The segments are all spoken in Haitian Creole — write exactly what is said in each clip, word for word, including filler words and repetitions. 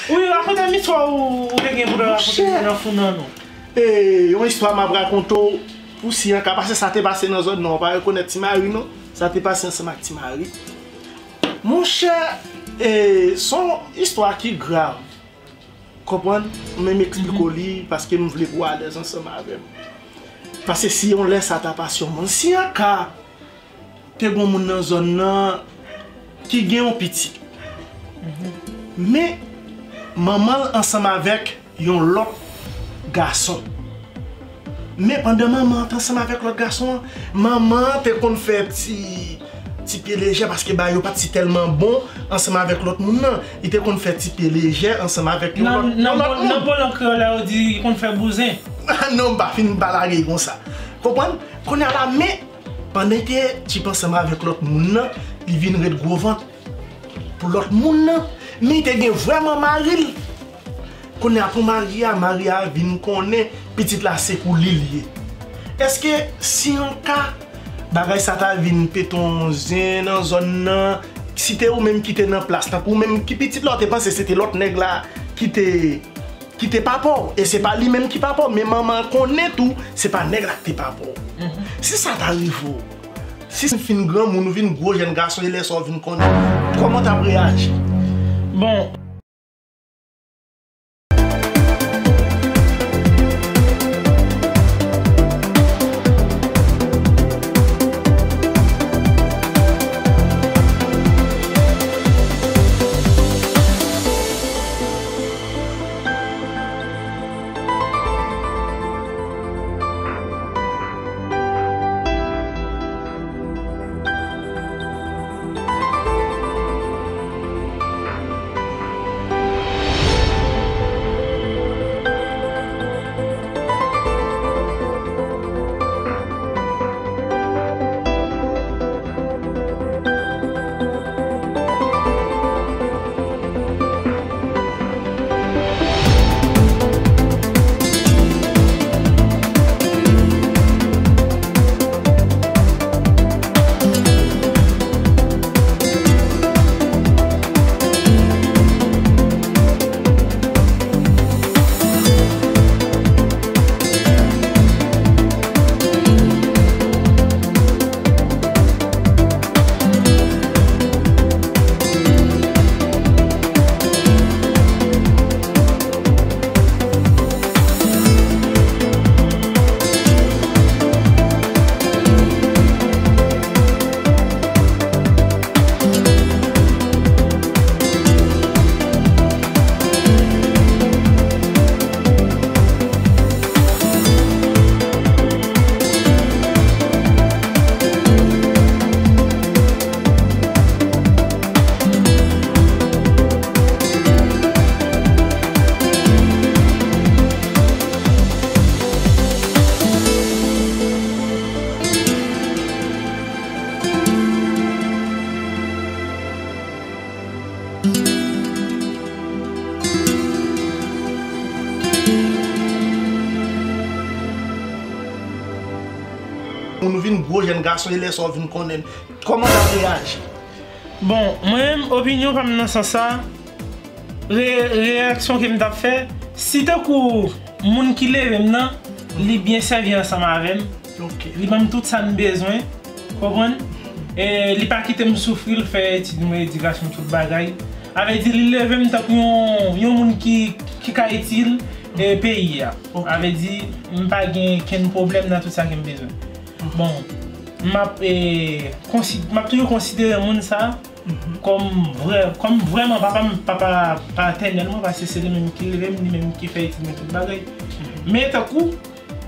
Wi, rakonte m istwa ou, ou te gen pou w rakonte nan fou nan nou. E, yon istwa m ap rakonte w pou si an ka pase sa te pase nan zòn nan, ou pa rekonèt Ti Mari non. Sa te pase ansanm ak Ti Mari. Monchè, e, se yon istwa ki grav. Konprann? Men m eksplike w li paske m vle pou w alèz ansanm avè m. Paske si yon lè sa ta pase yon moun, si an ka te gen yon moun nan zòn nan ki gen yon pitit. Men, manman l ansanm avèk yon lòt gason. Men pandan manman an te ansanm avèk lòt gason an, manman an te konn fè ti, ti pye lejè paske bagay yo pa t si tèlman bon ansanm avèk lòt moun nan. Li te konn fè ti pye lejè ansanm avèk yon lòt, yon lòt moun. Nan bon lang kreyòl la, yo di li konn fè bouzen. Non, m pa fin pa lage l konsa. Konprann? Kounye a la, men, pandan li te tchip ansanm avèk lòt moun nan, li vin ret gwo vant pou lòt moun nan, men li te gen vrèman mari l. Kounye a pou mari a, mari a vin konnen pitit la se pou li l ye. Èske si yon ka bagay sa ta vin pete yon zen nan zòn nan, si te ou menm ki te nan plas, tankou ou menm ki pitit la, ou te panse se te lòt nèg la ki te ki te papa w, e se pa li menm ki papa w, men manman an konnen tou, se pa nèg la ki te papa w. Si sa ta rive w, si w fin granmoun, ou vin gwo jèn gason, e lè sa w vin konnen, kòman w t ap reyaji? Bon. Moun ou vin gwo jèn gason, e lè sa w vin konnen, kòman w ap reyaji? Bon, mwen menm, opinyon pa m nan sans sa, re-, reyaksyon ke m t ap fè, si tankou moun ki leve m nan, li byen sèvi ansanm avè m, li ban m tout sa m bezwen, konprann? E li pa kite m soufri, l fè etid mwen, edikasyon, tout bagay. Sa vle di, li leve m tankou yon, yon moun ki, ki ka itil, e, peyi a. Sa vle di, m pa gen kenn pwoblèm nan tout sa ke m bezwen. Bon, m ap, e, konsi-, m ap toujou konsidere moun sa a kòm vrè-, kòm vrèman papa m, papa patènèl mwen, paske se li menm ki leve m, li menm ki fè etid mwen, tout bagay. Men tankou,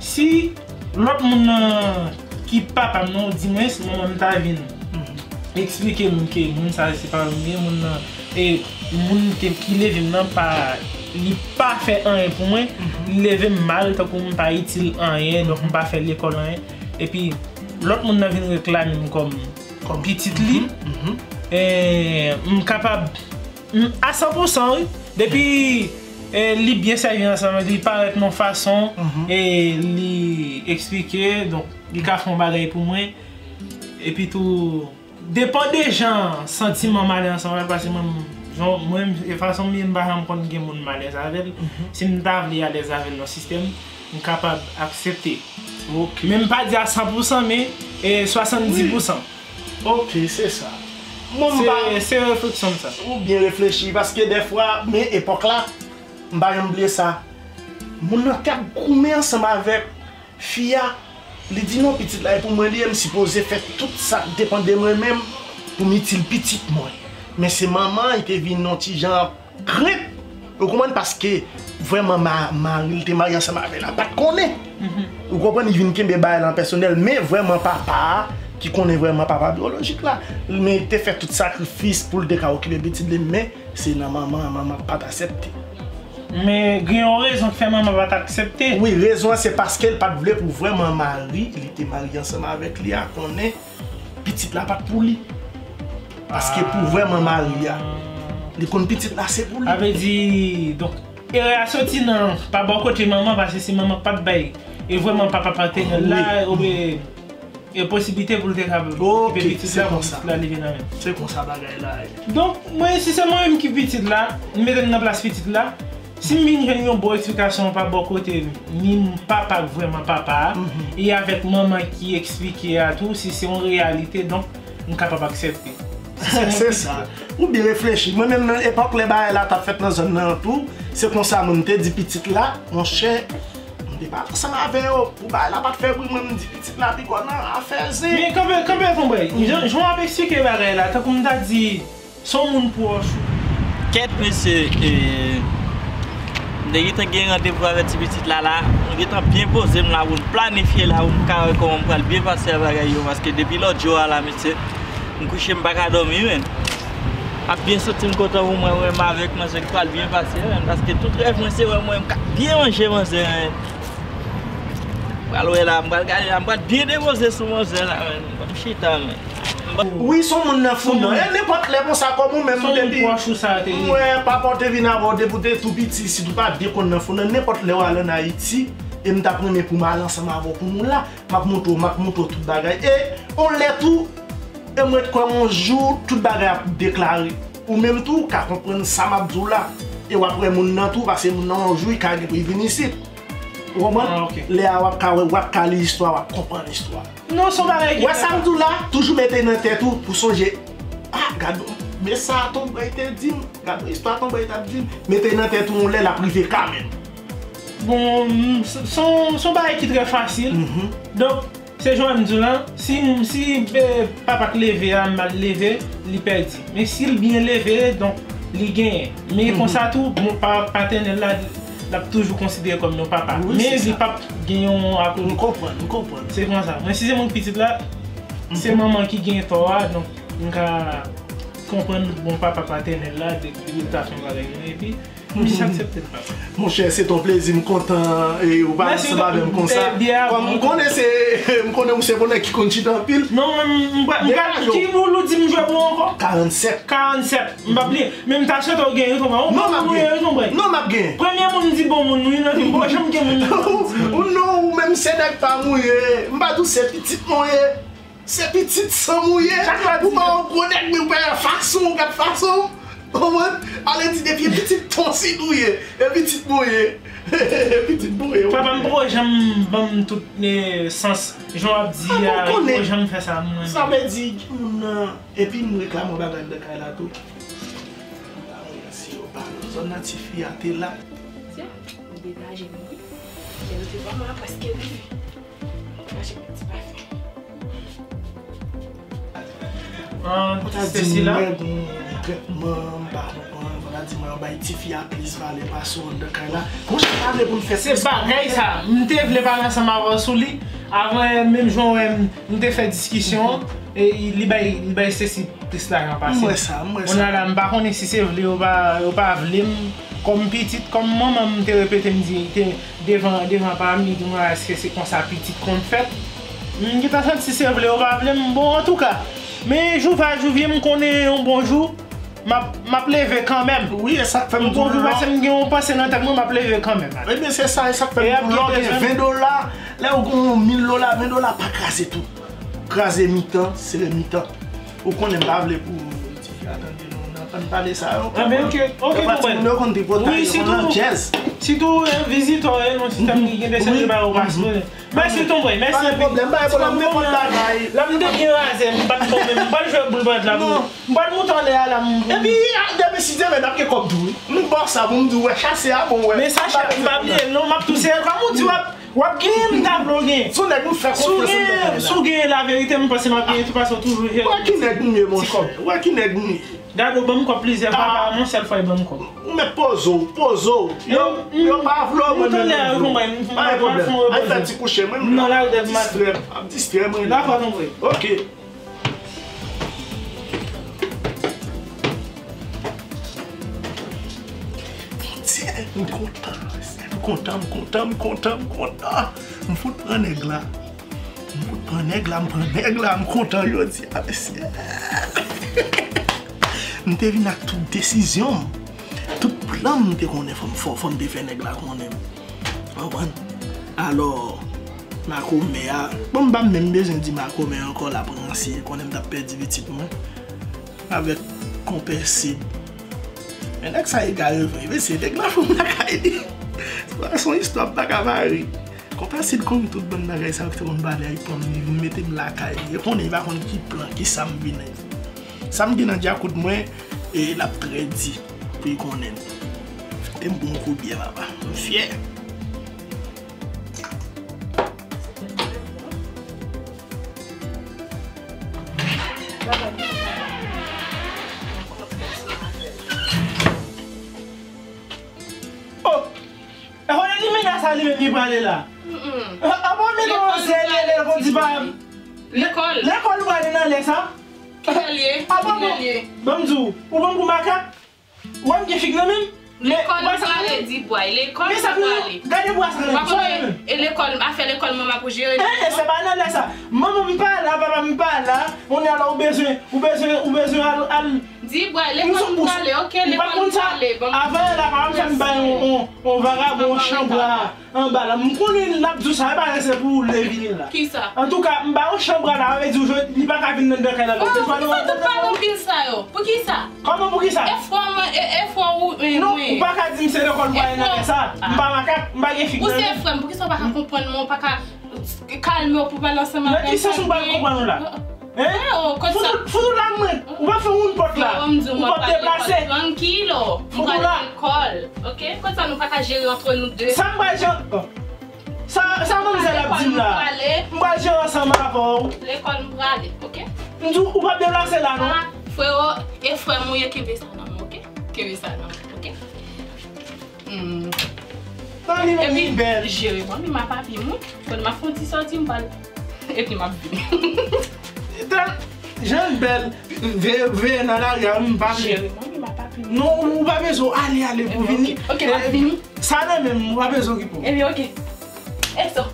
si lòt moun nan ki papa m nan, ou di mwen, si manman m ta vin eksplike m ke moun sa se pa moun li ye, moun nan, e moun ke, ki leve m nan pa, li pa fè anyen pou mwen, li leve m mal, tankou m pa itil anyen, donk m pa fè lekòl anyen. Epi lòt moun nan vin reklame m kòm, kòm pitit li. E m kapab, m, a san pou san, wi. Depi, e, li byen sèvi ansanm, li parèt nan fason, e li eksplike, donk, li ka fè yon bagay pou mwen. Epi tou, depann de jan santiman m ale ansanm avè l, paske mwen, Non, mwen, e fason m ye, m pa janm konn gen moun m alèz avè l. Si m ta vle alèz avè l nan sistèm, m kapab aksepte. Ok. Men m pa di a san pou san, men e swasanndiz pou san. Ok, se sa. Mwen, m pa Se, se refleksyon m sa. Ou byen reflechi, paske dèfwa, men epòk la, m pa janm bliye sa. Moun nan t ap goumen ansanm avèk fi a, li di non, pitit la e pou mwen li ye, m sipoze fè tout sa k depann de mwen menm pou m itil pitit mwen. Men se manman an ki te vin yon ti jan grip. Ou konprann? Paske vrèman ma, mari l te marye ansanm avè l la pa t konnen. Ou konprann? Li vin kenbe bagay la an pèsonèl, men vrèman papa a, ki konnen vrèman papa byolojik la, men te fè tout sakrifis pou l te ka okipe pitit li, men se nan manman an, manman an pa t aksepte. Men gen yon rezon k fè manman pa t aksepte. Wi, rezon an se paske l pa t vle pou vrèman mari li te marye ansanm avèk li a konnen pitit la pa t pou li. Paske pou vrèman mari a, li konn pitit la se pou li. Sa vle di, donk, erè a soti nan pa bò kote manman, paske si manman pa t bay, e vrèman papa patènèl la, oubyen e posiblite pou l te ka okipe pitit la, pou pitit la leve nan men l. Se konsa bagay la ye. Donk, mwen, si se mwen menm ki pitit la, m mete m nan plas pitit la, si m vin jwenn yon bon eksplikasyon pa bò kote ni papa k vrèman papa a, e avèk manman ki eksplike a tou, si se yon reyalite, donk, m kapab aksepte. Se sa. Ou byen reflechi. Mwen menm, nan epòk lè bagay la t ap fèt nan zòn nan tou, se konsa mwen, m te di pitit la, monchè, m te pale ansanm avè yo, pou bagay la pa t fè bri, mwen, m di pitit la, pi gwo nan afè zen. Men kanpe, kanpe, kanpe. Jan, jan w ap eksplike bagay la, tankou m ta di, se yon moun pwòch ou. Kèt, mesye, e, m te gentan gen randevou avèk ti pitit la, la. M gentan byen poze m la, pou m planifye la, pou m ka wè kòman m pral byen pase a bagay yo, paske depi lòt jou a la, mesye, m kouche, m pa ka dòmi, men. M ap byen santi m kontan pou mwen, mwen, m avèk manzè ki pral byen pase, men, paske tout rèv mwen, se wè mwen, m ka byen manje manzè, men. M pral wè la, m pral gade la, m pral byen depoze sou manzè la, men. M p ap chita, men. Wi, se yon moun nan fou nan. E nenpòt lè konsa, kòm ou menm, depi m wè papa w te vin avè w, depi w te tou piti, si w pa byen konn nan fou nan, nenpòt lè w al ann Ayiti, e m t ap renmen pou m al ansanm avè w, pou nou la, m ap montre w, m ap montre w tout bagay. E yon lè tou, e m ret kwè yon jou, tout bagay ap deklare. Ou menm tou, w ka konprann sa m ap di w la. E w ap wè moun nan tou, paske moun nan yon jou, li ka gen pou li vin isit. Ou konprann? Lè a, w ap ka wè, w ap ka li istwa, w ap konprann istwa. Non, se yon bagay ki trè fasil. Wè sa m di w la, toujou mete nan tèt ou pou sonje, ah, gad, men sa tonbòy te di m, gad istwa tonbòy t ap di m, mete nan tèt ou yon lè l ap rive kanmenm. Bon, m, se, se yon, se yon bagay ki trè fasil. Donk, se jan m di w lan, si, si, e, papa k leve a mal leve, li pèdi. Men si l byen leve, donk, li genyen. Men konsa tou, bon, pa, patènèl la, l ap toujou konsidere kòm yon papa. Men li p ap gen yon akolit. M konprann, m konprann. Se konsa. Men si se mwen k pitit la, se manman ki gen tò a, donk m ka konprann bon papa patènèl la, de, de, de ta fè yon bagay, epi m jis aksepte l, papa. Monchè, se t on plezi, m kontan, e, ou pale ansanm avè m konsa. Kòm m konnen se, m konnen ou se bon nèg ki konn chita anpil. Non, mwen, m, m, m, ki boul ou di m jwe pou ankò? Karannsèt. Karannsèt. M p ap bliye. Men m ta swete w gen yon tonbray. Ou pa mouye yon tonbray. Non, m ap gen. Premye moun di bon moun, wi, nan vi m, pa janm gen moun. Ou non, ou menm se nèg pa mouye. M pa di w se pitit mwen ye. Se pitit san mouye. Ou pa yon gwo nèg, men ou pa yon fason, ou gad fason. Ou konprann? Ale di depi e pitit tonsid ou ye. E pitit mwen ye. E pitit mwen ye. Papa m poko janm ban m tout, e, sans. Jan w ap di a, li poko janm fè sa mwen. Sa vle di, gen moun nan. Epi m reklame yon bagay anndan kay la tou. M pa wè si yo pa nan zòn nan, tifi a te la. Tiens, m degaje m wi. Lè yo te wè mwen, prèske rive. Mache met ti pafen. An, ti Stacy la. Mwen gon trètman, m pa konprann. Fò ta di mwen yo bay tifi a plis valè pase w anndan kay la. Monchè, pa vle pou n fè plis. Se bagay sa. M te vle pale ansanm avè w sou li. Avan, menm jan w wè m, nou te fè diskisyon an, e li bay, li bay Stacy plis lajan pase m. M wè sa, m wè sa. Kounye a la, m pa konnen si se vle yo pa, yo pa vle m. Kòm pitit, kòm manman m te repete m di, te, devan, devan pa m, li di m, "A, èske se konsa pitit konn fèt?" M gentan santi se vle yo pa vle m, bon, antouka. Men jou pa jou vye, m konnen yon bon jou, m ap, m ap leve kanmenm. Wi, e sa k fè m di w la. Yon bon jou, paske m gen yon panse nan tèt mwen, m ap leve kanmenm. Ebyen, se sa, e sa k fè m di w la, w gen ven dola, lè w gen yon mil dola, ven dola, pa kraze tout. Kraze mitan, sere mitan. Ou konnen m pa vle pou tifi a tande non, nan Pale sa yo. Ah, ben, ok, ok, yo pa konprann. Timoun yo konn tripotay, wi, yo konn sitou, jazz. Sitou, eh, vizitè, eh, non, sistèm ki gen de sèl de bagay ou pa sipoze. Mèsi, tonton, mèsi anpil. Pa gen pwoblèm, pa gen pwoblèm, nenpòt bagay. La, m te byen razè, m pa t bon menm, m pa t jwe boul bòt la pou, non, m pa t moute anlè a la, m. Epi, a, depi si Dye vle, n ap gen kòb tou, wi. M ba w sa pou m di w, wè, chase a bon, wè. Men sa, m pa bliye l, non, m ap touse, kòm ou di, w ap W ap genyen, m ta vle w genyen. Si w nèg m fè konfyans, m te fè la. Si w genyen laverite, m panse m ap genyen tou, paske w toujou jere ti kòb. Wè ki nèg m ye, monchè. Wè ki nèg m ye. Dado ban m kòb plizyè fwa, pa yon sèl fwa, li ban m kòb. Ou mèt poze w, poze w. Yo, yo pa vle w, mwen menm, m vle w. Pa gen pwoblèm. Al fè ti kouche, mwen, m nan lari dèt maten. Ap distrè m, ap distrè mwen. Dakò, tonton. Ok. Bondye, m kontan, m kontan, m kontan, m kontan, m kontan. M fout pran nèg la. M fout pran nèg la, m pran nèg la, m kontan jodi a, mesye. M te vin ak tout desizyon m, tout plan m, m te konnen fò m, fò, fò m te fè nèg la konnen m. Konprann? Alò, makomè a, bon, m pa menm bezwen di makomè ankò, l ap ranse, konnen m t ap pèdi pitit mwen avèk konpè Sid. Men nèg sa egare vre, mesye, nèg la fout lakay li. Se pa, se yon istwa m pa ka mare. Konpè Sid konn tout bann bagay sa yo ki te konn pale ak fanmi li, vin mete m lakay li. Yo konnen, yo pa konn ki plan, ki sa m vin. Sa m gen nan djakout mwen, e l ap trè di pou l konnen. Te m bon kou byen, papa. M fyè. Oh! E konnen li menas a li menm li prale la. Mm-mm. A, a bon, men lekòl, lekòl, lekòl, lekòl, lekòl prale nan lè sa? Kilè l ye? A bon, kilè l ye? Ban m di w, ou ban m pou makak? Ou wè m gen fig nan men m? Lekòl m prale, di bway, lekòl m prale. Gade bwa sa nan men m, sa nan men m. E lekòl, afè lekòl manman pou jere. E, e, se pa nan lè sa. Manman m pa la, papa m pa la. Kounye a la ou bezwen, ou bezwen, ou bezwen al, al. Di bway, lekòl m prale, ok, lekòl m prale. Avan la, pa m fè m bay yon, yon, yon vagabon, yon chanbra. Anba la, m konnen l ap di w sa, e pa se pou ou l te vini la. Kisa? Antouka, m ba w chanbra la, sa vle di w jwe, li pa ka vin anndan kay la non. Poukisa tout pale anpil sa yo? Poukisa? Kòman poukisa? E frè mwen, e, e frè ou, e mwen. Non, ou pa ka di m se lekòl ou prale nan lè sa. M pa makak, m pa gen fig nan men. Ou se frè m, poukisa ou pa ka konprann mwen, ou pa ka kalme w pou pale ansanm avè m? Nan ki sans ou pa konprann ou la? Hein? Fout ou la mwen. Ou pa fè yon pòt la. Ou pòt deplase. Trankilo. M pral lekòl. Ok? Konsa nou pa ka jere antre nou de. Sa m pral jere. Sa, sa manmzèl ap di m la. M pral jere ansanm avè w. Lekòl m prale, ok? M di w, ou p ap deplase la, non? Freo, e frè m ou ye, kenbe sa nan men, ok? Kenbe sa nan men, ok? Hmm. Tan li menm li bèl. Epi, jere manmi m a papi m, wi. Fò m ap fè yon ti sòti, m pral. Epi m ap vini. Tan, jan l bèl, ve-, veye nan lari a, wi, m pa vle. Jere manmi m a papi m. Non, ou pa bezwen ale, ale pou vini. Ok, ok, m ap vini. Sa nan men m, ou pa bezwen okipe w. Epi, ok. Eso.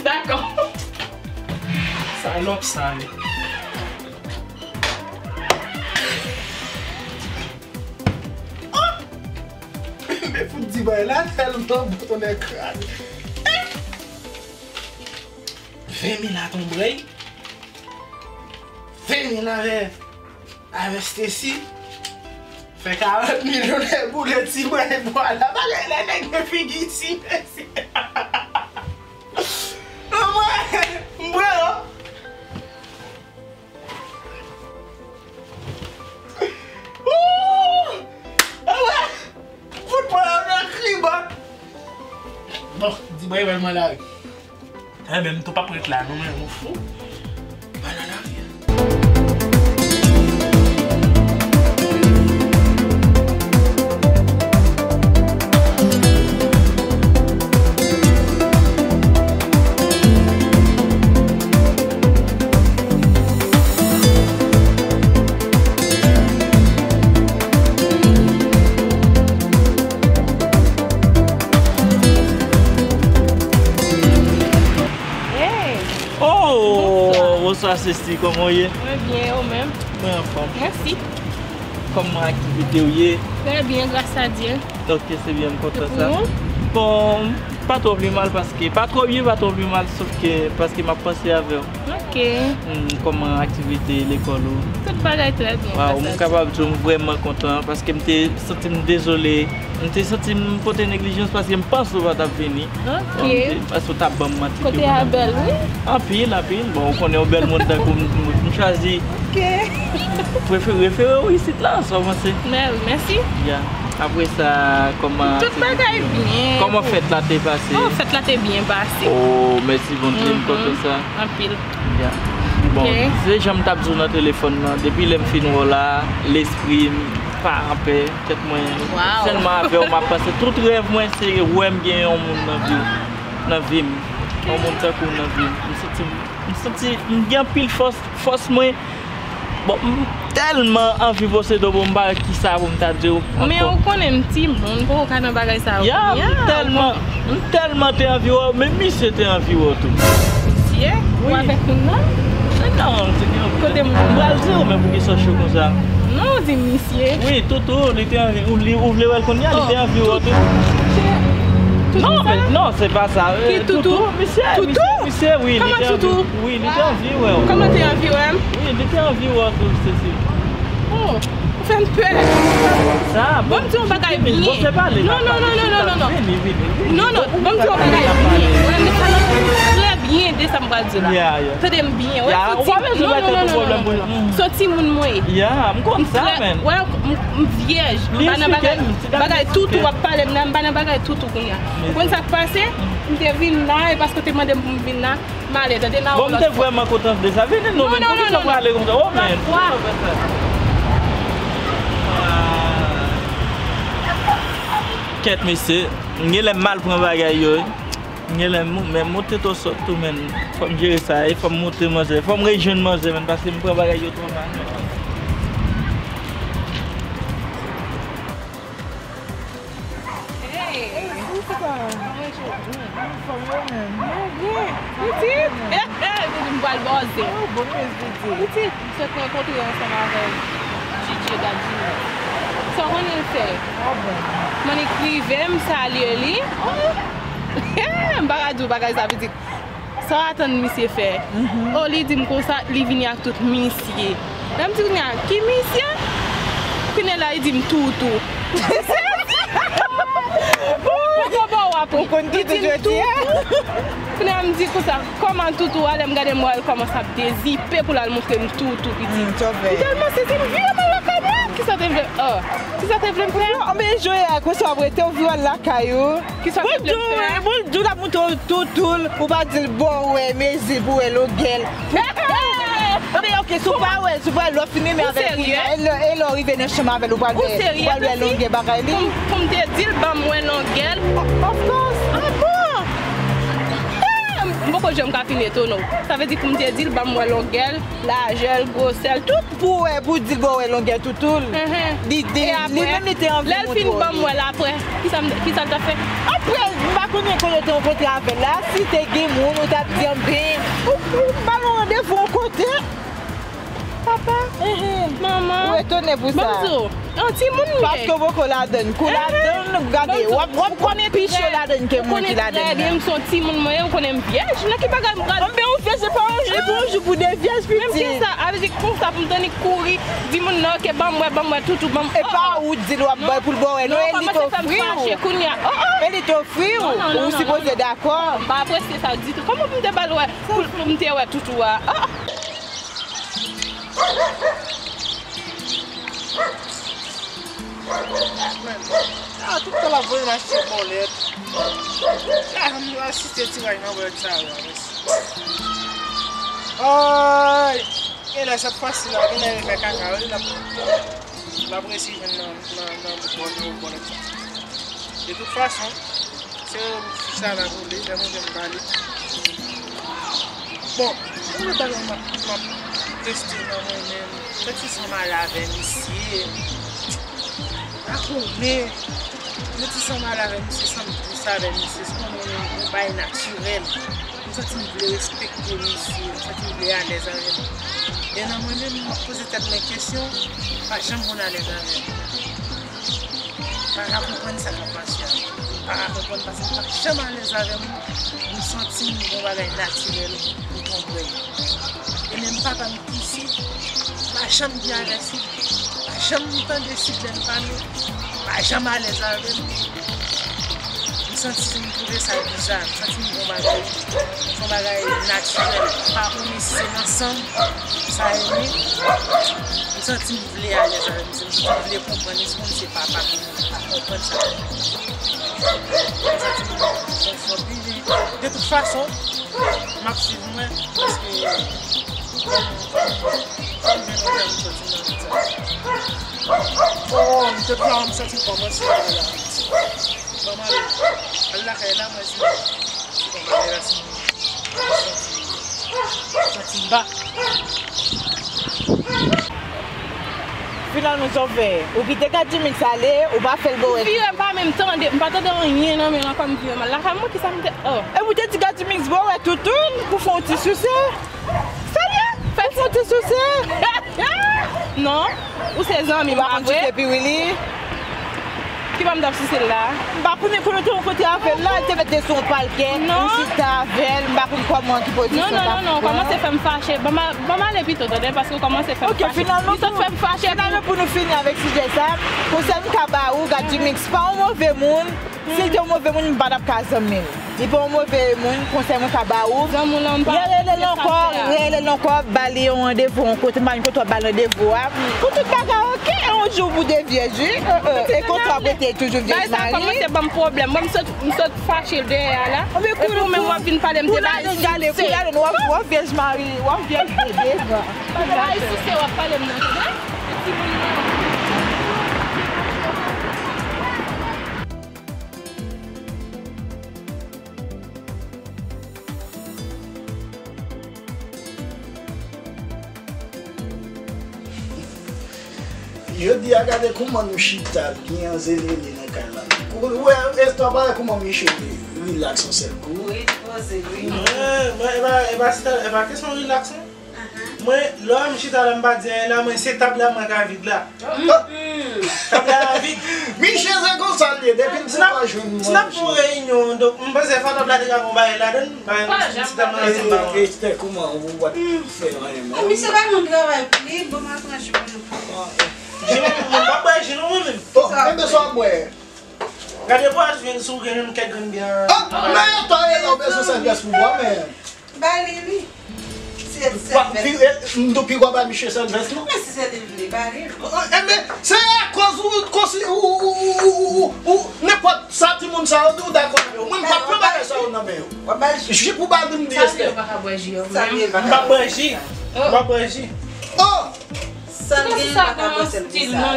Dakò. Salòp sa, wi. Men fout di bay la tèlman bon tonnè kraze. Ven mil atonbrèy. Ven mil avè, avè Stacy. Fè karant milyon nèg boule ti bay bwa la. Bagay la nèg gen figi ti mesye. Anmwey, m pran yo. Ooh! Anmwey! Fout mwen nan kriba. Bon, di mwen, mwen la wi. Enben, m tou p ap ret la non, men ou fou. Pale nan lari a. Hey! Oh! Bonswa. Bonswa, Ceci, kòman w ye? Mwen byen, ou menm? Mwen anfòm. Mèsi. Kòman aktivite w ye? Trè byen, gras a Dye. Ok, se byen, m kontan sa. E pou ou? Bon, pa twò pi mal paske, pa twò byen, pa twò pi mal, sòf ke paske m ap panse avè w. Ok, Ok. Hmm, kòman aktivite lekòl ou? Tout bagay trè byen. Waw, m kapab di w m vrèman kontan paske m te santi m dezole. M te santi m pote neglijans paske m panse w pa t ap vini. Ok. Paske w t ap ban m manti. Kote a bèl, wi. Anpil, anpil. Bon, ou konnen w bèl moun tankou m, m, m chwazi Ok. Refere w isit la, sa w panse? Mè-, mèsi. Ya. Apre sa, kòman Tout bagay byen. Kòman fèt la te pase? Oh, fèt la te byen pase. Oh, mèsi Bondye, m kontan sa. Anpil. Ya. Bon, Ok. se jan m t ap di w nan telefòn nan, depi lè m fin wè w la, lespri m pa anpè, tèt mwen Wow. sèlman avè w m ap panse. Tout rèv mwen se wè m gen yon moun nan vi, nan vi m. Yon moun tankou w nan vi m. M santi, m santi, m gen anpil fòs, fòs mwen. Bon, m tèlman anvi posede w, bon, m pa wè kisa pou m ta di w Men ankò. ou konnen m timoun, m poko ka nan bagay sa yo. Ya, m Ya, tèlman, bon. m tèlman te anvi wè w, men misye te anvi wè w tou. Misye? Wi. Ou avèk moun nan? Men non, se gen Kote m m pral di w, men poukisa w cho konsa? Non, ou di misye. Wi, Toutou, li te anvi, ou, li, ou vle wè l kounye a, li Oh, te anvi wè w Toutou. tou. Toutou Non, sa? men non, se pa sa. Ki Eh, Toutou? Toutou, misye, Toutou? misye, misye, wi, li Kòman te anvi, Toutou? wi, li te anvi wè w. Kòman te anvi wè m? Wi, li te anvi wè w tou, Cécile. Oh, ou fè m pè. Sa, Bon, m di yon bagay byen. bon, se pale, Non, non, non, non, non, non, non. Vini, vini, vini. Non, non, Bon, bon, m di yon bagay byen. Wè, men sa nan trè byen de sa m pral di la. Yeah, yeah. Tande m byen. Wè, Yeah, se ou pa ti, bezwen non, mete non, non, non, pwoblèm non, pou non. mm. Se yon timoun mwen ye. Yeah, m konn M sa, trè, man. wè, m, m vyèj. M Li pa nan eksplike bagay, m, ti dam bagay eksplike. Toutou w ap pale m nan, m pa nan bagay Toutou kounye a. Ou konn sa k pase? M te vin la, e paske w te mande m pou m vin la. M ale, tande, nan Bon, m te lòt fwa. vrèman kontan de sa. Vini non, Non, men non, poukisa non, w non. prale konsa? Oh, man. Lòt fwa. Kèt, mesye. M gen lè m mal pran bagay yo, wi. M gen lè m, men moute twò sòt tou, men. Fò m jere sa, e fò m moute manzè. Fò m rejwenn manzè, men, paske m pran bagay yo twò mal, men. Hey! Hey, Jessica! Kòman w ye? Anfòm, ou menm? Mwen byen. Pitit! Pitit, m pral bòze. Oh, bon, men, pitit. Pitit, m sot rankontre ansanm avè Djidji, gad Djidji. Sa w konnen l fè? Ah, bon. Mannik rive, m salye li. Oh! M pa ka di w bagay sa, pitit. Sa w atann misye fè? Oh, li di m konsa, li vini ak tout misye. Lè m di kounye a, ki misye? Kounye a la, li di m Toutou. M sezi! Poko bò w ap ri. Ou konn Li di Toutou m jodi a? Toutou. Kounye a m di konsa, kòman Toutou a? Lè m gade m wè l kòmanse ap dezipe pou l al montre m Toutou, pitit. Hmm, sa w fè? M tèlman sezi, m vire m al lakay mwen. Kisa te vle, oh, kisa te vle m fè? Anben, jodi a, konsa w ap rete, w vire w al lakay ou. Kisa w te vle m fè? Bon, di w l ap montre w Toutou l, ou pa di l bon, wè, mezi pou wè longè l. Anben, ok, si w pa wè, si w pa wè, lè w fin renmen avè l, e lè, e lè w rive nan chanm avè l, ou pral wè, ou pral wè longè bagay li. Pou m, pou m te di l, ban m wè longè l. Of course. Ah bon? Eh, m poko janm ka fin etone w. Sa vle di pou m te di l, ban m wè longè l, lajè l, gwosè l, tout. Pou wè, pou di l, bon, wè longè Toutou l. Li, li, li menm li te anvi montre w li. Lè l fin ban m wè l apre, kisa m, kisa l t ap fè? Apre, m pa konnen kote w te rankontre avè l la, si te gen moun, ou t ap di, anben, ou, ou ba l yon randevou yon kote. Papa, manman, ou etone pou sa. Bon, m di w, yon timoun m ye. Paske w poko ladann. Kou ladann, gade, w ap, w ap, w ap pi cho ladann ke moun ki ladann nan. M se yon timoun mwen ye, ou konnen m vyèj. Nan ki bagay m pral Anben, ou vyèj, se pa yon jou, se pa yon jou pou de vyèj, pitit. Menm kisa, sa vle di konsa pou m tannik kouri, di moun nan, ok, ban m wè, ban m wè Toutou, ban m, E pa ou di l w ap bay pou l ba w wè, non, e li t ofri w. Kounye a, oh, oh. E li t ofri w, ou sipoze dakò. M pa apresye sa ditou. Kòman pou m te ba l wè, pou, pou m te wè Toutou a? Oh, oh. Men, a, tout tan l ap voye m achte bòlèt. A, m asiste ti ray nan bòlèt sa yo, mèsi. Ay! Genlè se ap fasil la, genlè e fè kaka, wi, l ap, l ap resi jwenn nan, nan, nan bòl, nan bòlèt sa. De tout fason, Se fich la la pou li, lè mwen vin pale. Bon, yon lòt bagay m ap, m ap teste nan mwen menm. Mwen ti sanm ale avè misye. A konnen. Mwen ti sanm ale avè misye, sanm dous avè misye. Se kòm yon, yon bagay natirèl. M santi m vle respekte misye. M santi m vle alèz avè l. E nan mwen menm, m ap poze tèt mwen kesyon, m pa janm konn alèz avè l. M pa ka konprann sa k ap pase a. M pa ka konprann. Paske m pa janm alèz avè moun, m santi m gon bagay natirèl, m tonbe. E menm papa m ki isit, m pa janm gen avè Sid, m pa janm tande Sid lè l pale, m pa janm alèz avè l. M santi m twouve sa biza, m santi m gon bagay, se yon bagay natirèl, m pa konnen si se nan san m, sa e men, m santi m vle alèz avè misye, m santi m vle konprann li, se konn se papa m, m pa konprann sa. M santi m konfwonte, men de tout fason, m ap swiv mwen, paske kòm, kòm, kòm byen lontan m soti nan zòn sa. Oh, m te pran, m santi m kòmanse la. Ban m ale. Al lakay la, mwen se, se kòm bagay la, si m santi, santi m ba. Finalman, sa w fè? Ou kite Gadjimix ale, ou pa fè l bo wè. Vire pa menm tande, m pa tande anyen nan men l ankò, m vire m al lakay mwen, kisa m te, oh. Epi ou te di Gadjimix bo wè toutoun pou fè yon ti souse. Serye? Fè yon ti souse. Non, ou se zanmi m, pa vre? Ou pa konn souse piwili? Ki ban m t ap souse l la? M pa konnen kote w te rankontre avè l la, li te mete sou yon palkè, ou chita avè l, m pa konn kòman, ki pozisyon l t ap pran. Non, non, non, non, kòmanse fè m fache. Ban m a-, ban m ale pito, tande, paske w kòmanse fè m fache. Ok, finalman, li sot fè m fache. Finalman, pou nou fini avèk sijè sa, konsèy m ka ba ou, Gadjimix pa yon move moun. Si l te yon move moun, m pa t ap ka zanmi l. Li pa yon move moun, konsèy mwen ka ba ou. Zanmi w lan, m pa... Rele l ankò, rele l ankò, ba li yon randevou yon kote, m pa konn kote w ap ba l randevou a. Pou tout bagay oke, yon jou pou de vyèj, wi. E konsa w ap rete toujou vyèj mari. Bagay sa kòmanse ban m pwoblèm. Mwen, m sot, m sot fache dèyè a la. Epi ou menm w ap vin pale m de bagay. Kou la donn gade, kou la donn w ap, w ap vyèj mari, w ap vyèj devan. Bagay souse w ap pale m nan, tande? Timoun nan. Jodi a, gade kouman nou chita byen anzelele nan kay la. Ou wè, Esther, pa wè kouman Miche rilaks yon sèl kou. Wi, li poze, wi. Mwen, mwen, e pa, e pa, e pa kesyon rilaks, non. Mwen, lè m chita la, m pa di anyen la, mwen, se tab la mwen ka vid la. Tab la vid. Miche se konsa l ye, depi l pou pa jwenn manje. Si n ap fè yon reyinyon, donk, m panse fò tab la te ka gon bagay ladan l, bagay yon ti tab nan ansanm. Esther, kouman ou pa t fè anyen, non? Misye pa nan travay pou li, bon, m ap pran jou pou nou. Jim, mwen pa bwè ji non, mwen menm. Oh, enben sa w ap bwè? Gade bwè ji, si w gen yon kèk grenn byen. Ah, men, ta e la, ou bezwen sèvyès pou bwè, men. Ba li, wi. Se sèvyès. M tou pi gwa ba Miche sèvyès, non? Men si se li vle, ba li. Enben, se akoz ou, konsi, ou, ou, nenpòt sa timoun sa yo di, ou dakò avè yo. Mwen, m p ap pran bagay sa yo nan men yo. Ji pou ba li, m di Esther. M p ap bwè ji. M p ap bwè ji. Oh! Sa l gen pa ka bwè sèl sa.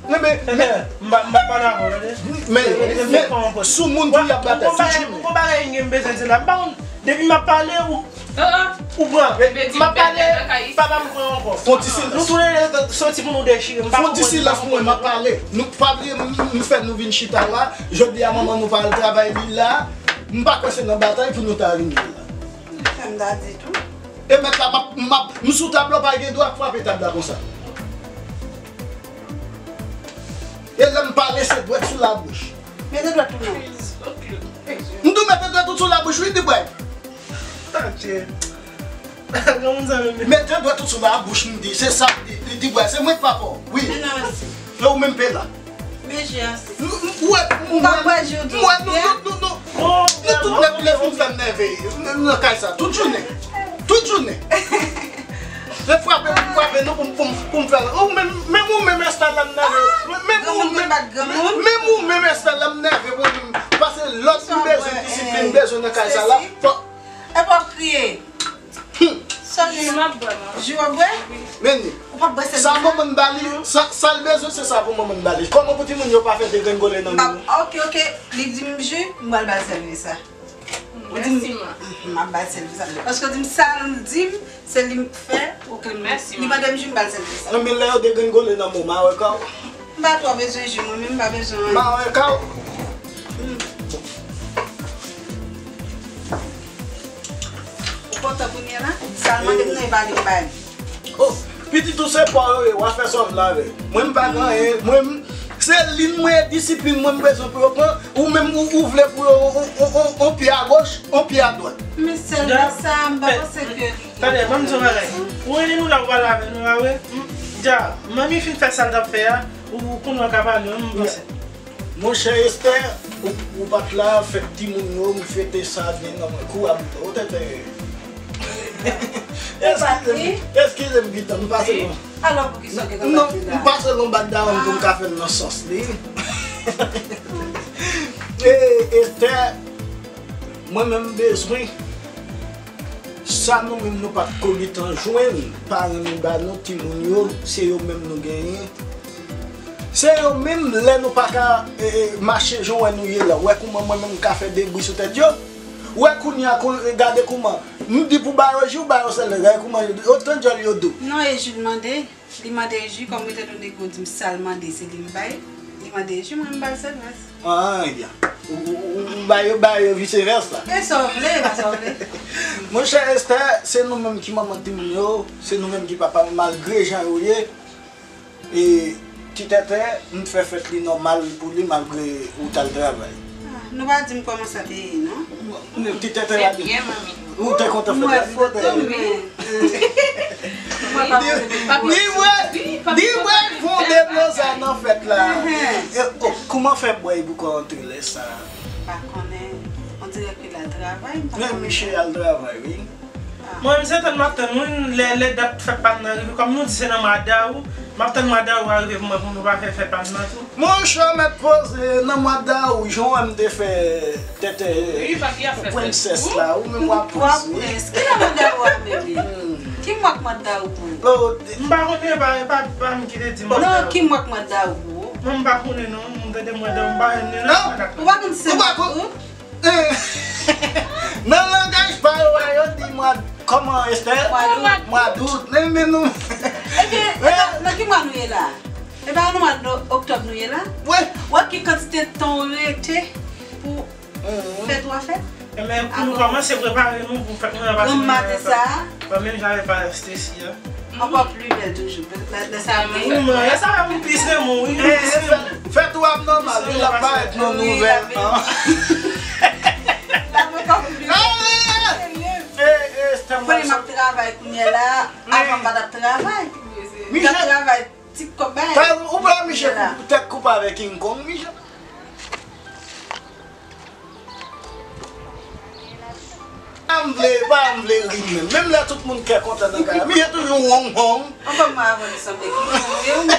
Men, men, men, m pa, m pa dakò, tande. Men, men, sou moun pou y ap batay, tou jounen. Ou gon bagay m gen m bezwen di la. M pa konn, depi m ap pale, ou, ou pran. M ap pale, papa m pran ankò. Fon ti silans. Nou tou le de soti pou nou dechire. M pa konprann. Fon ti silans pou mwen, m ap pale. Nou pa bliye, m, m fè nou vin chita la. Jodi a, manman nou pa al travay, li la. M pa kwè se nan batay pou nou ta rive la. Fè m ta di tou. E mèt la, m ap, m ap, m sou tab la, w pa gen dwa frape tab la konsa. E lè m pale, se dwèt sou labouch. Mete dwèt ou nan. M tou mete dwèt ou sou labouch, wi, Dibway. Adje. Mete dwèt ou sou labouch, m di, se sa, m di, Dibway, se mwen k papa w, wi. E ou menm pe la. Mesye, ase. Ou wè, ou wè, nou, nou, nou, nou, nou tout nèg vle vin fè m nève nan kay sa, tout jounen. Tout jounen. Se frape pou m frape nou, pou m, pou m, pou m fè. Ou menm, menm ou menm Esther la m nève. Menm ou menm, menm ou menm Esther la m nève pou m. Paske lòd m bezwen, disiplin m bezwen nan kay sa la. Fò. E pa kriye. Sa l gen? M ap bwè, man. Ji w ap bwè? Men li. Ou p ap bwè sèl sa manman m ba li, sa, sa l bezwen, se sa pou manman m ba li. Kòman pou timoun yo pa fè degrengole nan men nou? Ok, ok. Li di m ji, m pral ba l sèl sa. Ou di m, mèsi, man. M ap ba l sèl sa. Paske ou di m sa l di m, se li m fè, ok, li mande m ji, m ba l sèl sa. Nan men lè yo degrengole nan men w, m a wè kò w. M pa twò bezwen ji, mwen menm m pa bezwen anyen. M a wè kò w. Ou kontan kounye a la? Sa l mande m nan, e pa li m ba li. Oh, pitit ou se pa w yo ye, w a fè sa w vle avè l. Mwen m pa gen anyen, mwen m, Se liy mwen, e disiplin mwen m bezwen pou yo pran. Ou menm, ou, ou vle pou yo on, on, on, on pye agoch, on pye adwat. Men sèlman sa, m pa panse ke. Tande, ban m di yon bagay. Ou renmen nou la, ou pale avè nou la, wi. Dja, manmi fin fè sa l t ap fè a, ou, ou konnen w ka pale, wi, m panse. Monchè Esther, ou, ou pa t la, fèt timoun yo, m fete sa byen nan mwen. Kou a m, ou tete. Eskize m, eskize m, pitan, m pase lwen. Alò, poukisa w te konn bat dawòn? Non, m pase lwen bat dawòn pou m ka fè l nan sans li. E, Esther, mwen menm m bezwen sa nou menm nou pa t ko gentan jwenn, paran nou ba nou, timoun yo, se yo menm nou genyen. Se yo menm, lè nou pa ka, e, e, mache jan w wè nou ye la, w wè kouman mwen menm m ka fè de bri sou tèt yo? W wè kounye a, kou-, gade kouman. M di pou ba yo ji, ou ba yo sèl, gade kouman yo, otan djòl yo dou. Non, e ji l mande. Li mande ji, kòm etan done ke w di m sa l mande, se li m bay. Li mande ji, mwen m ba l sèl rès. Ah, ya. Ou, ou, ou, ou ba yo, ba yo, vice versa. E sa w vle, e pa sa w vle. Monchè Esther, se nou menm ki manman timoun yo, se nou menm ki papa yo, malgre jan yo ye. E, ti tètè, m fè fèt li nòmal pou li, malgre ou t al travay. Ah, nou pa di m kòman sa te ye, non? Ti tètè la di. Ou te kontan fèt la, ti tètè. Mwen foto, men. Mwen pa kontan. Di mwen, di mwen, fon de blo sa nan fèt la. E, oh, kouman fè bwè e bouka antre lè sa? Pa konnen. On dirè ke l al travay, m pa konnen. Men Miche al travay, wi. Mwen, m se tann m ap tann, wi, lè, lè dat fèt pa m nan rive. Kòm nou di se nan mwa dawou, m ap tann mwa dawou a rive pou mwen, pou nou pa fè fèt pa m nan tou. Monchè, mèt poze, nan mwa dawou, jan w wè m te fè tètè prensès la, ou menm w ap poze. Ki nan mwa dawou a menm? Ki mwa k mwa dawou pou ou? M pa konnen, e pa, e pa, pa m ki te di mwa dawou. Non, ki mwa k mwa dawou pou ou? Mwen, m pa konnen, non. M tande mwa dawou, m pa konnen, non. Ou pa konn se mwa dawou? Nan langaj pa yo a, yo di mwa, kòman, Esther? Mwa dout. Mwa dout. Men, men nou. Ebyen, e pa, nan ki mwa nou ye la? E pa nan mwa oktòb nou ye la? Wi. Wè ki kantite tan w rete pou fè twa fèt? Ebyen, pou nou kòmanse prepare nou pou fèt nou an, paske nou menm, jan avè pa Stacy a. Ankò pli bèl toujou. Lè, lè sa vini. Lè sa vini, m plis renmen w, wi. M plis renmen w. Fèt ou ap nòmal, wi, l ap parèt nan nouvèl an. L ap ankò pli bèl. Konnen m ap travay kounye a la, avan m pa t ap travay. M t ap travay ti kòb bagay. Ou pa Miche tèt koupe avèk King Kong, Miche? Pa m vle, pa m vle ri menm. Menm lè tout moun kè kontan nan kay la, Miche toujou wong wong. Ankò mwen avè w sanble ki moun, wi.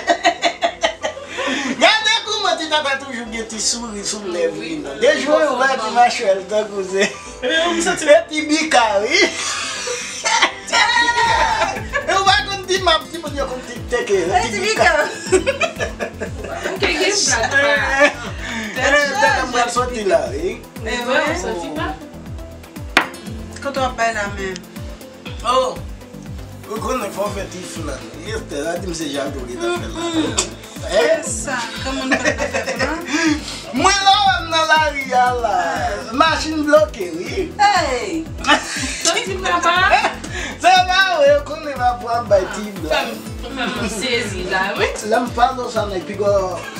Gade kouman ti tata toujou gen ti souri sou lèv li nan. De jou ou wè ti machwèl tankou se. Epi bika, wi. E ou pa konn ti map, ti moun yo konn ti teke, ti bika. Teke gen blag pa. Tèt mwen soti la, wi. E vre, w soti pa? Kote w ap bay la menm? Oh! Ou konnen fò w fè ti flan. Esther a di m se jato ki ta fè la. Sa, kòman n fè pa fè flan? Mwen la wè m nan lari a la. Machin bloke, wi. Hey! Soti papa. Se pa vre, ou konnen m ap, ap bay ti blag. Fè m, fè m sezi la, wi. Lè m pale w sa, nèg, piga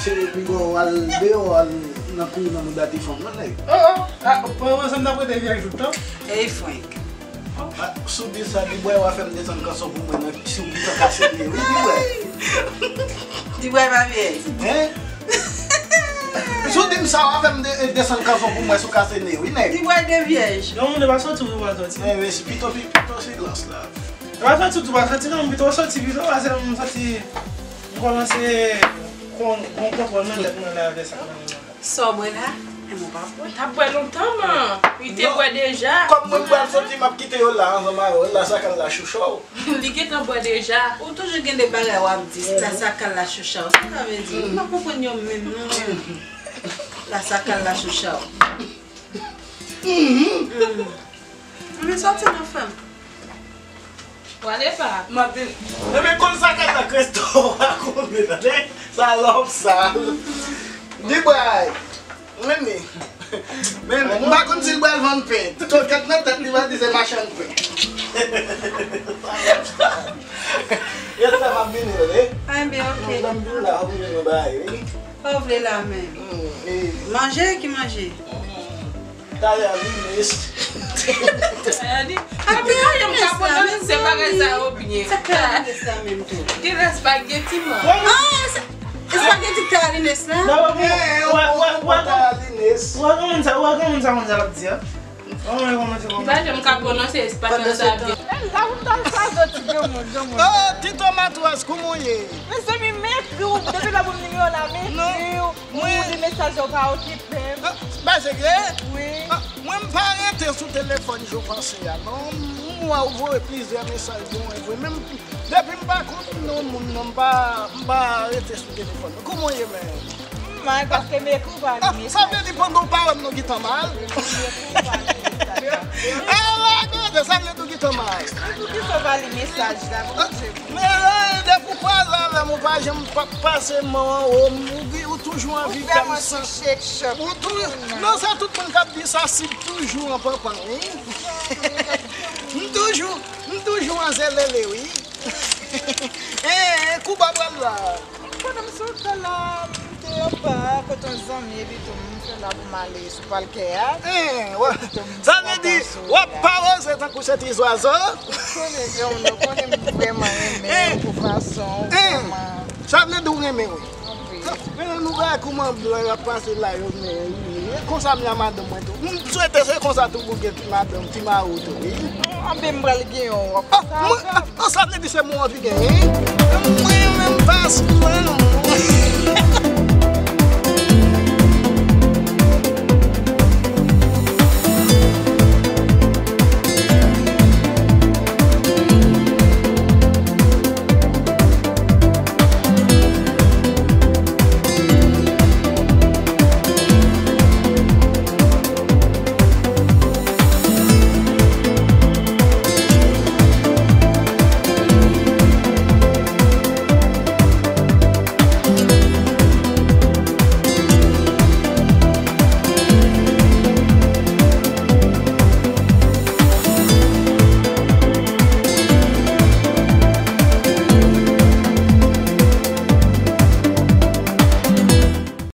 se piga w al deyò, al nan kou nan mouda ti fanm nan, nèg. Oh, oh. Ah, pran sa m t ap rete vyèj tout tan. Ey, Frank. Ah, si w di sa, Dibway, w a fè m desann kanson pou mwen nan, si w gentan kase pye, wi, Dibway. Dibway pa vyèj. Hein? Si w di m sa, w a fè m de-, desann kanson pou mwen, si w kase ne, wi, nèg. Dibway de vyèj. Non, moun pa soti, ou pa soti. Eh, men si pito, pi-, pito silans la. Ou pa soti, ou pa soti, non, pito soti, pito, pase m soti, m kòmanse kon-, gon kontwòl nan tèt mwen la avè sa. Sa w bwè la? Enben w pa bwè. T ap bwè lontan, man. Li te bwè deja. Kòm mwen pral soti, m ap kite yo la ansanm avè w. La sakal la chouchou. Li gentan bwè deja. Ou toujou gen de bagay w ap di, la sakal la chouchou. Sa sa vle di? M pa konprann yo menm, non. La sakal la chouchou. Ann soti nan fanm. Pwale pa. M ap vin. Ebyen, konn sa k ap nan Kristo a konbyen, tande? Salòp sa. Dibway. Men, men, m pa konn si l pral vann pen. Tout gad nan tèt li va di se machann pen. Salòp sa. Yo sa m ap vini, tande? Enben, ok. Lè m vin la, ou vin nan bagay, wi. Sa w vle la menm? Manje ki manje? Talè a vin mes. Talè a vin mes la menm. Se bagay sa yo byen. Sa talè a vin mes la menm tou? Gen espageti man. Espageti talè a vin mes la? Talè a vin mes. Ou wè gen moun sa konn sa l ap di a? Ou wè kòman se konn. Pa janm ka pwononse espanyòl sa byen. La pou m ta sa zòt ti granmoun granmoun. Oh, Tito Matras, kouman w ye? Mezanmi, m ekri w depi lè pou m nimewo la, m ekri w. Ou li mesaj yo pa okipe m. Ba se vre? Wi. Mwen m pa rete sou telefòn jou panse a non. M wè ou voye plizyè mesaj bon e vre. Menm depi m pa konn non moun nan m pa m pa rete sou telefòn. Kouman w ye men? M mal paske m ekri w pa li mesaj. Sa vle di pandan w pa wè m nou gentan mal? Ala gade, sa vle di w gentan mal. Poukisa w pa li mesaj la? Poukisa? Men depi w pa la avè m ou pa janm pase m anwo m, ou toujou anvi fè m san. Ou toujou, non se tout moun k ap di sa si toujou an panpan wi. M toujou, m toujou an zelele wi. Ee, kouba pral la. Pandan m sot la, m te anba kote yon zanmi epi tou m fè la pou m ale sou palkè a. Sa vle di w ap paweze tankou se ti zwazo. Konnen gen yon nou konnen m vrèman renmen pou fason w vrèman. Sa vle di w renmen wi. Men nou wè kouman blan yo ap pase la yo men wi. E konsa m ye a madanm mwen tou. M swete se konsa tou pou gen ti madanm, ti mari w tou wi. Anben m pral gen yon wòp. Sa vle di se mwen w anvi genyen. Mwen menm pa sou mwen non.